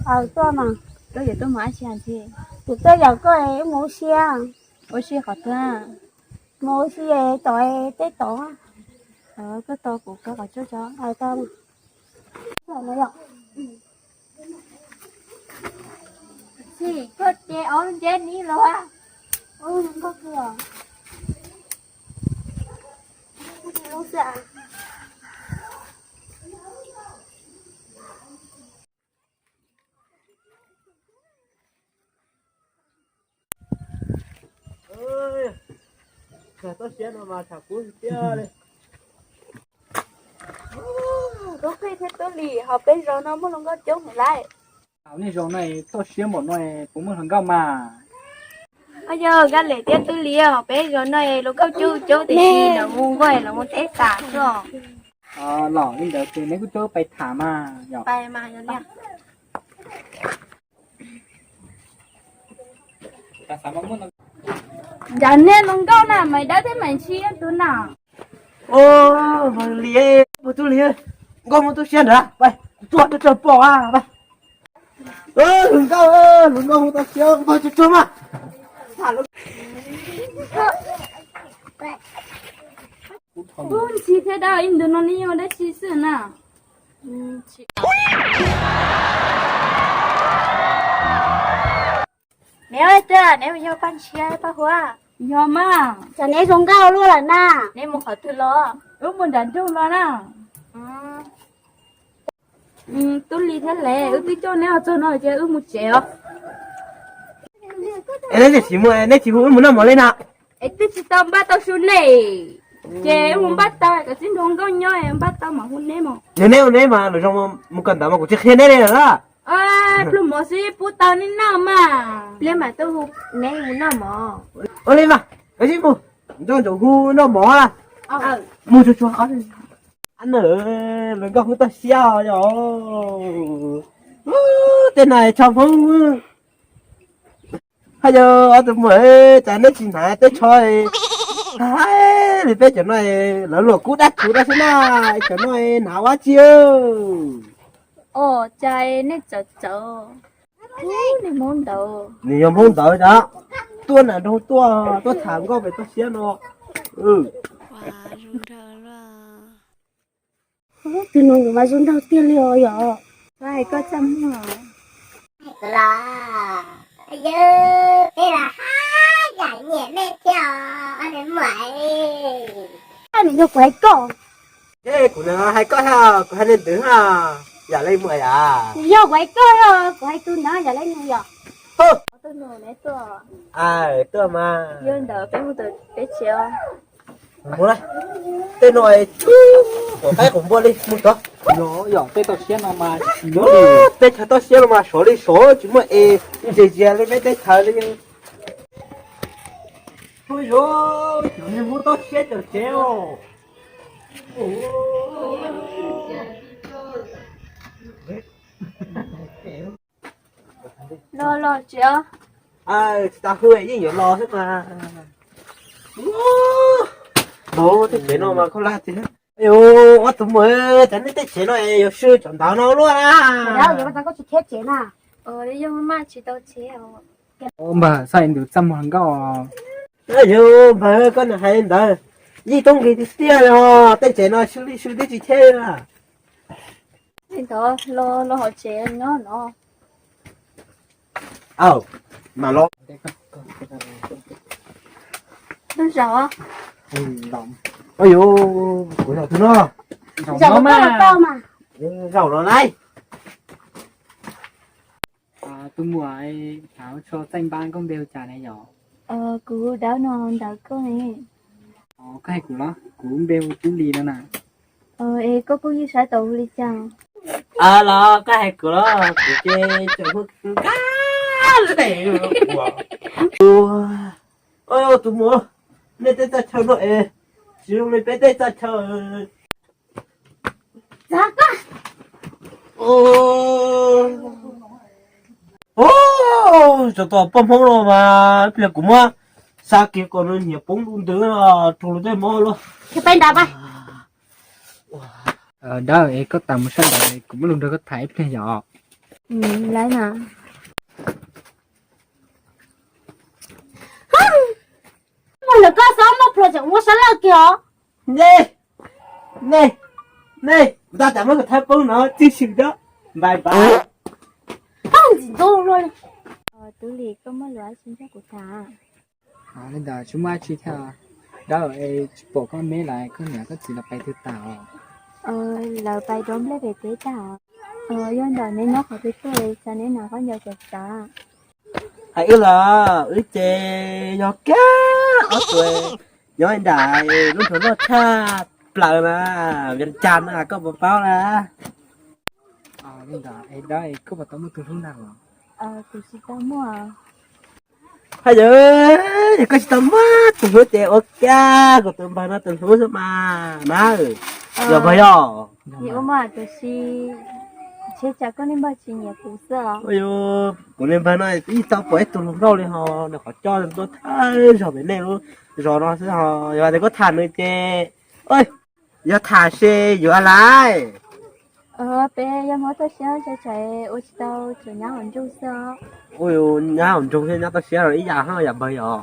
Aws, tuaj mas. Koj yuav tuaj mus ua si ntxiv? Kuv tuaj yaum koj es wb mus ua si. Ua si qhov twg? Mus ua si tom teb tod. Koj tos kuv, koj qhov tsuag tso. Tsis, koj ces ob ntiab ni los. Txog toj siab no mas tshav kub tiag li. Tub Qij thiab Tub Lis, ho peb zos no muaj hluas nkauj coob heev lauj. Nej zos no toj siab npaum no puas muaj hluas nkauj mas? Yog Nkaj Lem thiab Tub Lis, ho peb zos no hluas nkauj coob coob tiam sis lawv mus nkuaj lawv mus teb tas xwb. Los li ntawd ces neb kuj coj pais tham mas yom. Ntshav nej hluas nkauj na, Maiv Dawb thiab Maiv Ntshis tus na. Lis, mus Tub Lis, nkauj muaj tub siab nrad, kuv tsuag tsuag pom. Hluas nkauj, hluas nkauj muaj tub siab, nkauj tsuag tsuag mas. Ub, Ntshis thiab Dawb, ib ntu no nej yuav dab tsi xwb na? Neb ua twg, neb mus yog Paj Ntshis Paj Huab? Yog mas. Cas neb zoo nkauj luaj lawm na? Neb mus qhov twg los? Wb mus nram nroog los na. Tub Lis thiab Lem, wb twb coj neb los txog no ces wb mus tsev os. Es neb tsis mus, neb tsis hu wb mus noj mov li na? Es twb tsis tau npaj tau su ne, ces wb mus npaj tau kom txij nrog nkauj nyob npaj tau mam hu neb mus. Yog neb hu neb mas lwm zaus mus kawm ntawv mas kuv tsis qhia neb li lawm. Pluag mov xwb pub tau neb noj mas. Pliag mam tuaj hu neb mus noj mov. Ua li mas, koj sim mus nrog ntsaum hu noj mov. Mus tsuag tsuag. Ab, hluas nkauj hu toj siab yog. Tej no tshaj Hmoob. Haj yog ob tug muam, cas neb tsis hnav teb tsho li peb cov no, lawv luam kub dab kuv dab xwb na, cov no hnav ua tsi? Os, cas nej txawv txawv, nej Hmoob ntawd. Nws yog Hmoob ntawd cas tuaj nram nroog tuaj, tuaj tham nkauj pem toj siab no. Tus no mas zoo nraug tiag li os yom. Koj hais koj txaj muag. Los, yog peb los haj yam nyiam nej thiab os, nej muam. Nws yog kuv hais koj. Kuv hais koj thiab, kuv hais nej ntawd thiab, yam li muam yom. Nws yog kuv hais koj, kuv hais tus ntawd yam li nws yom. Tuaj mas. Yog ntawd peb mus tom peb tsev os. Mus na, tej no tub, quav qaib quav npua li mus tod. Yog tej toj siab no mas, teb chaws toj siab no mas sov li sov tsis muaj es ntsia ntsia li peb teb chaws li. Ua yog cov niag Hmoob toj siab cov tsev os. Los los tsev os. Tsis tas hwj yeej yuav los xwb mas. Tus tej tsev no mas koj lag tiag. Ob tug muam, cas nej tej tsev no yuav sw cov ntawd no luaj na? Npawg, xaj ntawd txaj muag nkauj. Yog npawg koj hais ntawd, yeej toob nqi tiag tiag li os, tej tsev no sw li sw twb tsis cheb li. Los los hauv tsev nyob no. Aw, mam los. Zaum, kuv zaum tus no. Zaum no mas. Zaum los lawm. Tus muam, thov txhob txaj npab, koj npe hu cas ne yom? Kuv Dawb no ntawd, koj ne? Koj hais kuv los? Kuv npe hu Tub Lis no na. Es koj kuj yeej saib tau hu li cas? Los koj hais kuv los? Kuv ces tseem hu nkaj li. Tus muam, nej tej txaj chaw no es tsis zoo li peb tej txaj chaw. Tsov tom poj Hmoob no mas ib pliag kuv muab xa kiag kom nws nyiam poob lub ntawd rau lub tej mob luaj. Dawb, es koj tas mus sab nraud, kuv muab lus nrog koj tham ib pliag yom. Lawv na. Mus lawm koj xav muaj plhuav tseem muaj sab laj kiag os. Ne, ne, ne, kuv tab tom muab kuv thawb poob no tib si da. Npai npai. Poob ntxim ntxub luaj li. Tub Lis, koj muaj lus dab tsi nrog kuv tham? Li ntawd tsis muaj dab tsi thiab. Dawb, es tsis pom koj me lawv, koj niam koj txiv lawv pais twg tag os? Lawv pais dob nplej pem teb tag os. Yog ntawd neb nyob qhov twg tuaj, cas neb hnav khaub ncaws txawv txawv? Hais wb los wb ces yog kiag ob tug nyob nram lub nroog loj tshaj plaws na, Vias Cas na, koj puas paub na? Li ntawd es Dawb, koj puas tau muaj tus hlub na? Kuv tsis tau muaj. Haj yam, yog koj tsis tau muaj tus hlub ces ua kiag kuv tus npawg no tus hlub xwb mas na. Yog npawg yog? Ua mas tiam sis ntshe cas koj niag npawg tsis nyiam kuv xwb os. Kuv niag npawg no ib txwm pom ib tug hluas nkauj li ho nws qhov coj tuaj thawj zaug pem nej lub zos no xwb ho, yog tias koj tham nws ces yog tham ces yuav lawm. Peb yog Hmoob toj siab, tsam ua tsis tau tseem nyab hauv nroog xwb os. Ua nyab hauv nroog thiab nyab toj siab los ib yam hab yam npawg yog.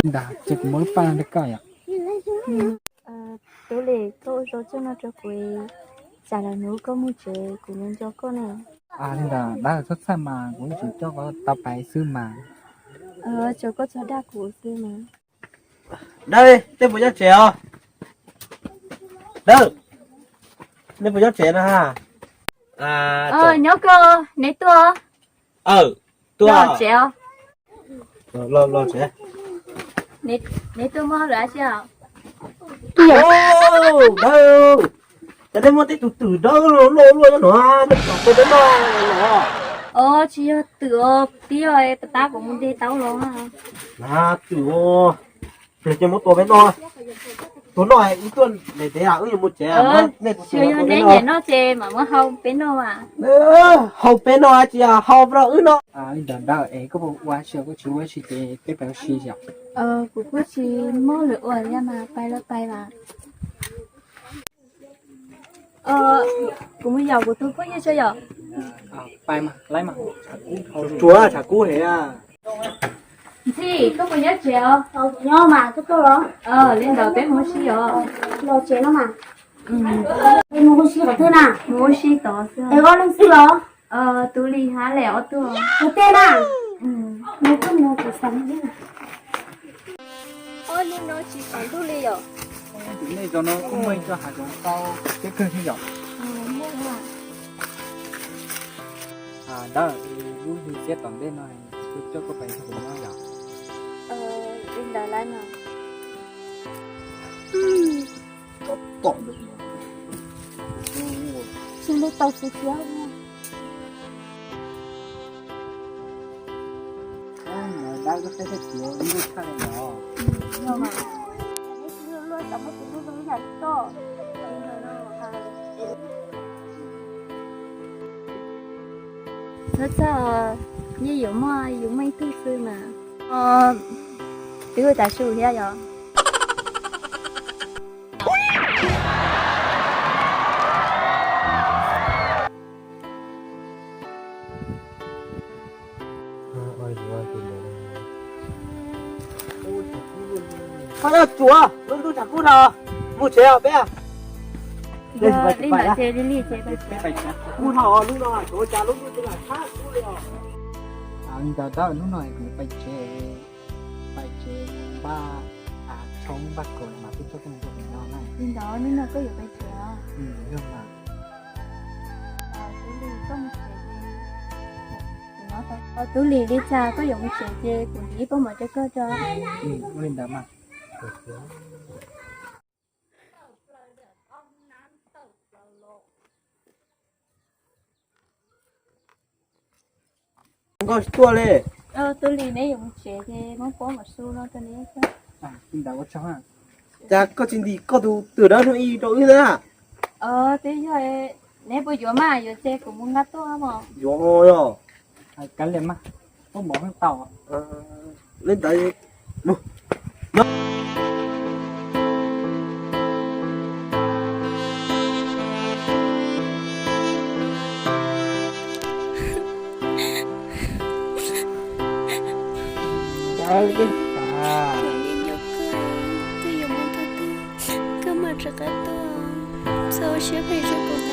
Ntag, ces kuv muab lub paj no rau koj yom. Tub Lis, koj ua zoo txog no rau kuv, tsam lwm hnub koj mus tsev kuv nco nco koj ne. Li ntawd dab txhob txhawj mas, kuv tsuas coj koj tau pais xwb mas. Tsuas koj txhob dag kuv xwb mas. Dawb, nej puas nyob tsev os? Dawb, nej puas nyob tsev na? Nyob koj, neb tuaj. Tuaj tsev os. Neb tuaj muaj lus dab tsi os? Dawb, cas nej muaj tej tus twm dawb luaj luaj nyob no, nej twm peb noj los? Os, tsis yog twm os, twb yog pas tab kuv mus de tau los. Twm, ces muab tua peb noj. Tua noj ib tuaj ntev ntev wb yuav mus tsev. Tsis yog neb nyiam noj ces mam muab hau peb noj mas. Hau peb noj tsis yog hau rau wb noj. Li ntawd Dawb, es koj puas ua si, koj tsis ua si ces peb pais ua si yom. Kuv kuj tsis muaj lus ua li mas pais los pais mas. Kuv mus yaum kuv tus phooj ywg tso yom. Pais mas, laib mas. Tsuav tshav kub heev. Ntxhi, koj puas nyob tsev os? Nyob mas, koj tuaj los? Li ntawd peb mus ua si os. Los tsev no mas. Peb mus ua si qhov twg na? Mus ua si tod xwb. Es ob leeg xwb los? Tub Lis hab lawv ob tug. Ua tej na. Mus koj mus kuv xav. Ob hnub no tsis tsaus ntuj li yom? Tus nej zos no kuj muaj ib co hav zoov tau coob kawg thiab yom. Dawb, lub hli xiab tom ntej no kuv coj koj pais nrog kuv nyob yom. Li ntawd lawm no. Tsis li tau xwb thiab. Txhob txhawj, yeej yuav muaj, yuav muaj ib tug xwb mas. Twb ua tav su thiab yom. Koj nyob tsuav lub ntuj tshav kub no, mus tsev os peb. Li ntawd ces li li ces peb pais tsev. Kub no lub no tsuav cas lub ntuj tsev lam tshab kub li os. Li ntawd hnub no kuv pais tsev, pais tsev npaj tshoob npaj kaus mas peb coj koj mus rau pem no na. Li ntawd hnub no koj yuav pais tsev os? Yog mas. Tub Lis, koj mus tsev ces, Tub Lis, li cas koj yuav mus tsev ces kuv ntim ib pob mov rau koj tso. Ua li ntawd mas. Nkauj tsis tuaj li. Tus li neb yuav mus tsev ces muab pob mam su no rau neb. Cas koj tsis ntim koj tus twm dawb hnub ib rau wb na? Twb yog, neb puas yuav mas, yuav ces kuv mus nqa tuaj mog. Yuav yog. Kav liam mas, tuaj mov tau. Li ntawd mus. Koj yuav mus thaum twg koj mam rov qab tuaj, txhob ua siab phem rau kuv na.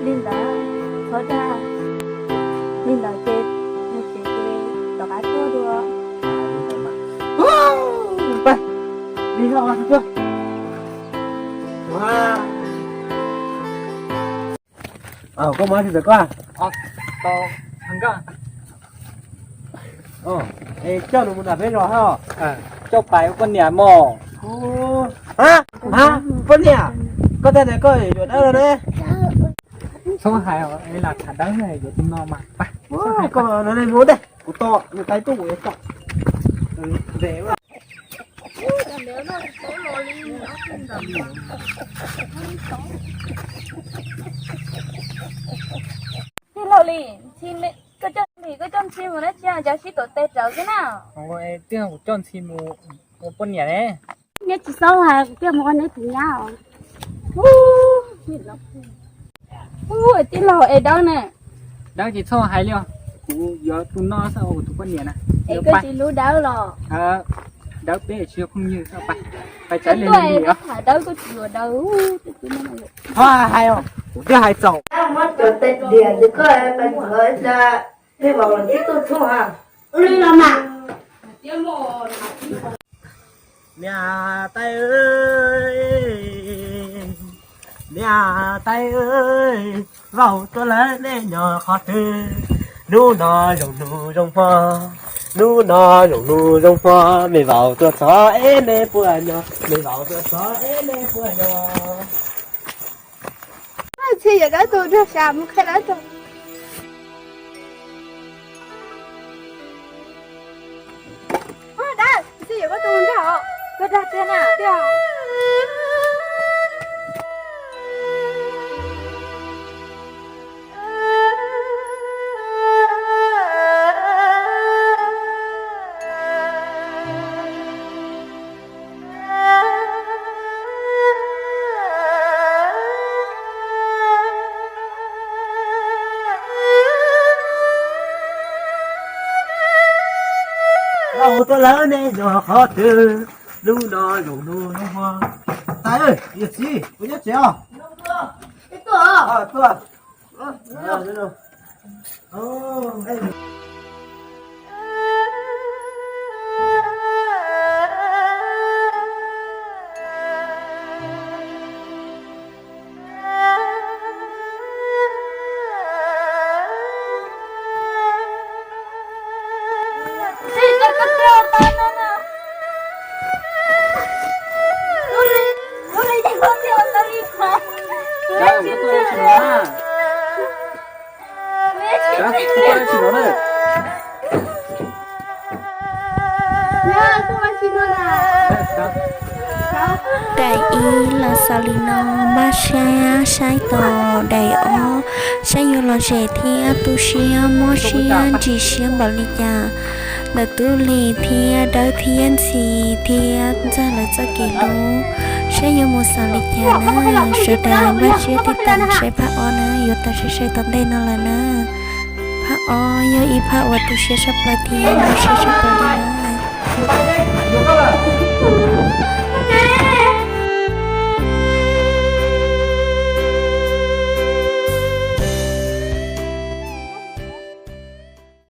Li ntawd, txhob dag, li ntawd ces mus tsev ces rov qab tuaj dua. Koj mus tsis txawm koj? Coj nws mus nram peb zos hab. Coj pais ua poj niam mog. Poj niam, koj tas tas koj yuav dawb no ne. Txhob hais lam tham dawb, yuav tus no mas. Koj no ne, mus ntej, kuv tos nws tais tuaj kuv yuav tos. Tij laug Lis, koj coj Lis, koj coj ntxhi mus dab tsi, cas sib tuav tes rawv xwb na? Twb yog kuv coj ntxhi mus ua poj niam ne. Neb tsis txhob hais, kuv thiaj mus ua neb tus nyab os. Tij laug es dawb ne. Dawb ces txhob hais li os, kuv yuav tus no xwb ua kuv tus poj niam na. Es koj tsis hlub dawb los? Dawb peb tsis yog phooj ywg xwb, pais txawv li os. Dawb koj tsis yuav dawb. Txhob hais os, kuv twb hais txaus. Muab cov tais diam ntawd koj pais ntxuav, peb vauv los tib tug tshoob ha. Ua li los mas. Niam tais, niam tais, vauv tuaj lawm nej nyob qhov twg? Hnub no zoo hnub zoo hmo, hnub no zoo hnub zoo hmo, me vauv tuaj txog es nej puas nyob, me vauv tuaj txog es nej puas nyob. Txhi yuav dawb tus nrog sam mus qhia dawb tus. Dawb, txhi yuav koj tus nrog, koj dag tiag na. Vauv tuaj lawm nej nyob qhov twg? Hnub no zoo hnub zoo hmo. Tais, yawm txiv, kuv nyob tsev os. Tuaj. Daim ib los xaus li no, npaj siab saib tos daim ob saib yuav lom zem thiab tu siab mob siab ntsim siab npaum li cas ntawm Tub Lis thiab Dawb thiab Ntxhi thiab Ntxawg lawv txoj kev hlub saib yuav mus xaus li cas na. Sawv daws npaj siab tiv tam saib phaj ob na, yuav tau saib saib tom ntej no lawm na. Phaj ob yog ib phaj uas tu siab tshaj plaws thiab mob siab tshaj plaws li na.